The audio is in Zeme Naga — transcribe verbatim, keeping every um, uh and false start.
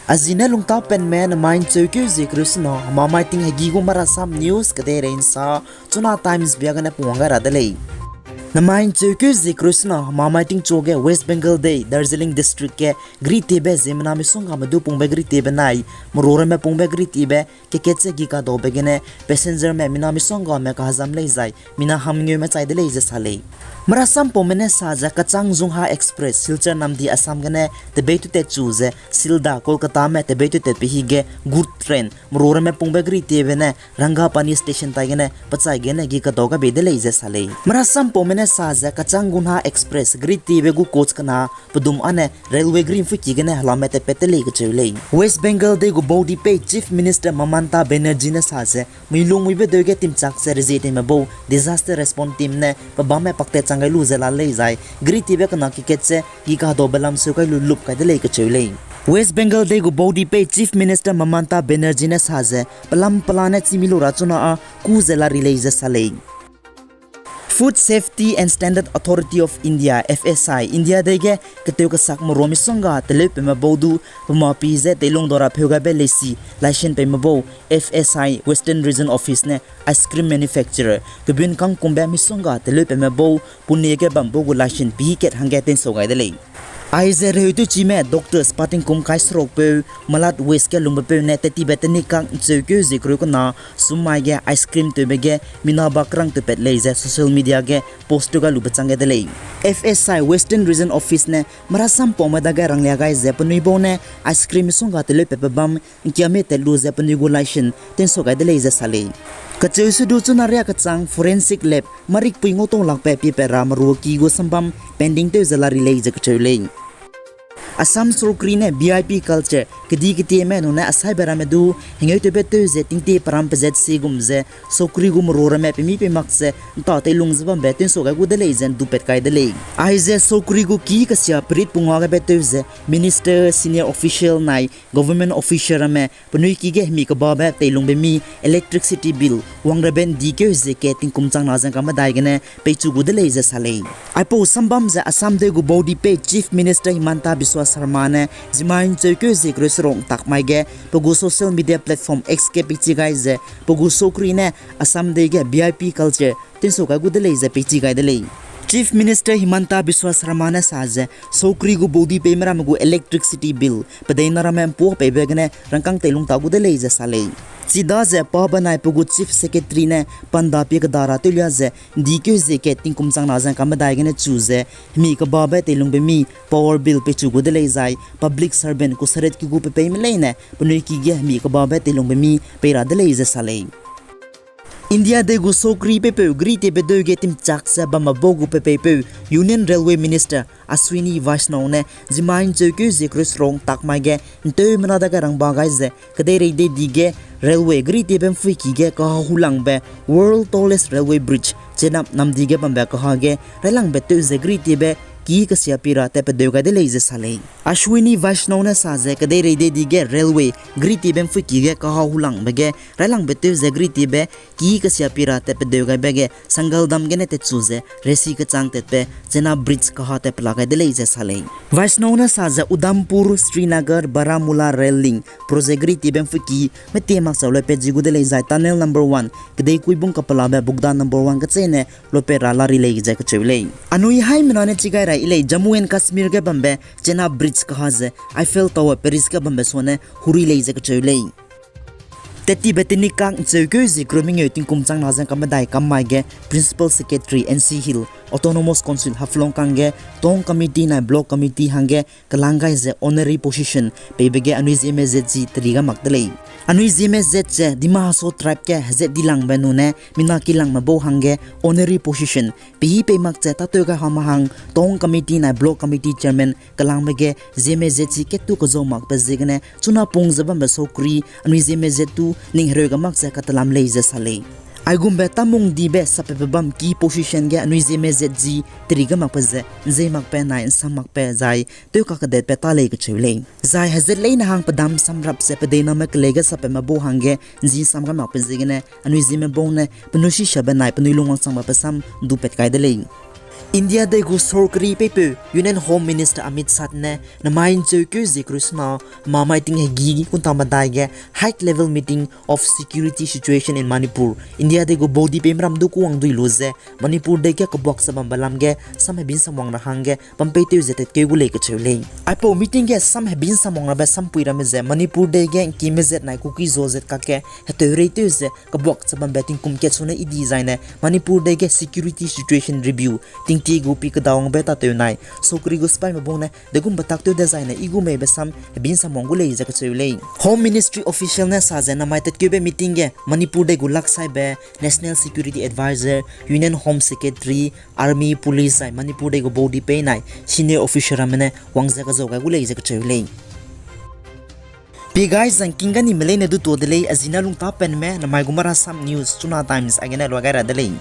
Azi ne lungtâ penme namai ’ncheukeu zie kereu sena, hemamai ting hegi gu marasam news kedeirei ’nsa, Chuna Times bia gene pungwang gai ra de lei. Namai ’ncheukeu zie kereu sena, hemamai tingchu ge West Bengal dei Darjeeling District ge gritebe ziemmena misonggame du pungbe gritebe nai, meruramme pungbe gritebe, kekat ze gi kadaube gene, passengerme mina misonggame kahazam lei zai, mina hamngeume chai de lei ze sa lei. Marasam paume ne sa ze Kachang Jungha Express, Silchar namdi Assam gene, tebei tutat chu ze, Silda, Kolkatame tebei tutatbe hige, Good Train, meruramme pungbe gritebe ne, Rangapani Station tai gene, pechai gene gi kadau gai bei de lei ze sa lei. Marasam paume ne sa ze Kachang Jungha Express, gritebe gu coach kena, pedum âne, railway gri ’mpuiki gene helame tatpat te lei kacheu lei. West Bengal dei gu baudipei Chief Minister Mamata Banerjee ne sa ze, muilungmuibe deu ge timchak ze rezie teime bau, Disaster Response Team ne, pebamme paktat chang gai lu ze la lei zai, gritebe kena kekat ze, gi kadaube lam seu kai lu lup kai de lei kacheu lei. West Bengal dei gu baudipei Chief Minister Mamata Banerjee ne sa ze, pelam pela ne chimi lu ra chuna â, kû ze la ri lei ze sa lei. Food Safety and Standard Authority of India, F S I, India dei ge ketew kesak merua misongga teleupeume bau du, pemapi ze teilung dau ra pheu gaibe leisi, license peime bau, F S I Western Region Office ne ice cream manufacturer, kebun kangkumbe misongga teleupeume bau, Pune ge bam bau gu license pi kat hangge tensau gai de lei. Aize reheu tewchime doctors pa tingkum kai serukpeu, Malad West ge lungbepeu ne tettibe tenikak ’ncheukeu zie kereu kena, summai ge ice cream tewbe ge mina ba kerang tewpat lei ze social media ge post tew gai lube chang gai de lei. F S I Western Region Office ne marasam paume dage ranglia gai ze penui bau ne ice cream misongga teleupepe bam ’ngkiame tat lu ze penui gu license tensau gai de lei ze sa lei. Kacheu sedu chuna riâ kechang forensic lab marikpui ngau tau lakbe piepat ra merua ki gu sambam pending tew ze la ri lei ze kacheu lei. Assam sorkari ne V I P culture, kedi ketieme nune asaibe ramme du, hengeu tewbe tew ze tingtie peram pezat sie gum ze, sorkari gu merua ramme pemi pei mak ze, ’nta teilung ze bambe tensau gai gu de lei ze ’ndupat kai de lei. Aize sorkari gu ki kesia perit pungwa gaibe tew ze, minister, senior official nai, government official ramme, penui ki ge hemi kebabe teilungbe mi, electricity bill, wangrabe ’ndi keu zie kat tingkum chang na ze ’ngka medai gene, peichu gu de lei ze sa lei. Aipau sambam ze Assam dei gu baudipei Chief Minister Himanta Biswa Sarma ne, zimai ’ncheukeu zie kereu seruk ’ntak mai ge, pe gu social media platform X ge peichi gai ze, pe gu sorkari ne, Assam dei ge V I P culture, tensau gai gu de lei ze peichi gai de lei. Chief Minister Himanta Biswa Sarma ne sa ze, sorkari gu baudipei meramme gu electricity bill, pedeina ramme ’mpuâ peibe gene rangkâng teilung ta gu de lei ze sa lei. Chidaze pa benai pe gu Chief Secretary ne panda pie keda ra tewlia ze, ’ndi keu zie kat tingkum chang na ze ’ngka medai gene chu ze, hemi kebabe teilungbe mi, power bill peichu gu de lei zai, public servant kusaret ki gu pepeime leine, penui ki ge hemi kebabe teilungbe mi, pei ra de lei ze sa lei. India dei gu sorkari peipeu gritebe deu ge timchak ze bamme bau gu pepeipeu Union Railway Minister Ashwini Vaishnaw ne zimai ’ncheukeu zie kereu seruk ’ntak mai ge ’nteumena dage rangba gai ze, kedeirei dei di ge railway gritebe ’mpuiki ge kaha hulangbe World Tallest Railway Bridge, Chenab namdi ge bambe kaha ge railangbe tew ze gritebe ki kesia pi ra tatpedeu gai de lei ze sa lei. Ashwini Vaishnaw ne sa ze kedeirei dei di ge railway gritebe ’mpuiki ge kaha hulangbe ge railangbe tew ze gritebe ki kesia pi ra tatpedeu gaibe ge Sangaladam gene tatchu ze resi kechang tatbe Chenab Bridge kaha tatpela gai de lei ze sa lei. Vaishnaw ne sa ze Udhampur, Srinagar, Baramulla rail link project gritebe ’mpuiki metie makchau lupat zi gu de lei zai tunnel number one, kedeikuibung kapelabe Bugda number one kecheîne lupat ra la ri lei ze kacheu lei. Anui haimena ne chi gai ra yi lei Jammu and Kashmir ge bambe Chenab Bridge kaha ze Eiffel Tower Paris ge bambe suane huri lei ze kacheu lei. Tettibe tenikak ’ncheukeu zie kereu mengeu tingkum chang na ze ’ngka medai kam mai ge Principal Secretary N C Hills Autonomous Council Haflong kangge Town Committee nai Block Committee hangge kelang gai ze honorary position peibe ge anui Zeme zat zi teri ga mak de lei. Anui Zeme zat ze Dima Hasao tribe ge hezat dilangbe nune mina kilangme bau hangge honorary position pei pei mak ze tâtew gai hame hang Town Committee nai Block Committee Chairman kelangbe ge Zeme zat zi ketu kezau makbe ziegene chuna pung ze bambe sorkari anui Zeme zat tu ning hereu ga mak ze katelam lei ze sa lei. Aigumbe tamung dibe sapbe bam ki position ge anui Zeme zat zi teri ga makbe ze ’nzei makbe nai ’nsam makbe zai tew kakedetbe ta lei kacheu lei. Zai hezat leine hang pedam samrap ze pedeiname kelei ge sapbe me bau hangge ’nzi ’nsam ga makbe ziegene anui Zeme bau ne penui shishabe nai penui lungwangchangbe pe sam ’ndupat kai de lei. India dei gu sorkari peipeu Union Home Minister Amit Shah ne namai ncheukeu zie kereu sena mamai ting hegi kunta medai ge high level meeting of security situation in Manipur, India dei gu baudipeimeram du kuwang dui lu ze Manipur dei ge kebuak ze bambe lam ge sam hebi nsam wang ra hangge pampei tew ze tatkeu gu lei kacheu lei. Aipau meeting ge sam hebi nsam wang rabe sampui ramme ze Manipur dei ge ngkime zet nai Kuki-Zo zet kakge heteureitew ze kebuak ze bambe tingkum kat sune i di zaine Manipur dei ge security situation review tingtie gu pi kedawangbe tatew nai sorkari gu sipaime bung ne degumbe taktew dezaine i gu meibe sam hebi nsam wang gu lei ze kacheu lei. Home Ministry official ne sa ze namai tatkeube meeting ge Manipur dei gu laksaibe National Security Advisor, Union Home Secretary, Army, Police zai Manipur dei gu baudipei nai senior officer ramme ne wang ze kazau gai gu lei ze kacheu lei. Pi gai zangking ganime leine du tuâ de lei, a zina lungtapenme namai gu Marasam News, Chuna Times, agene lua gai ra de lei.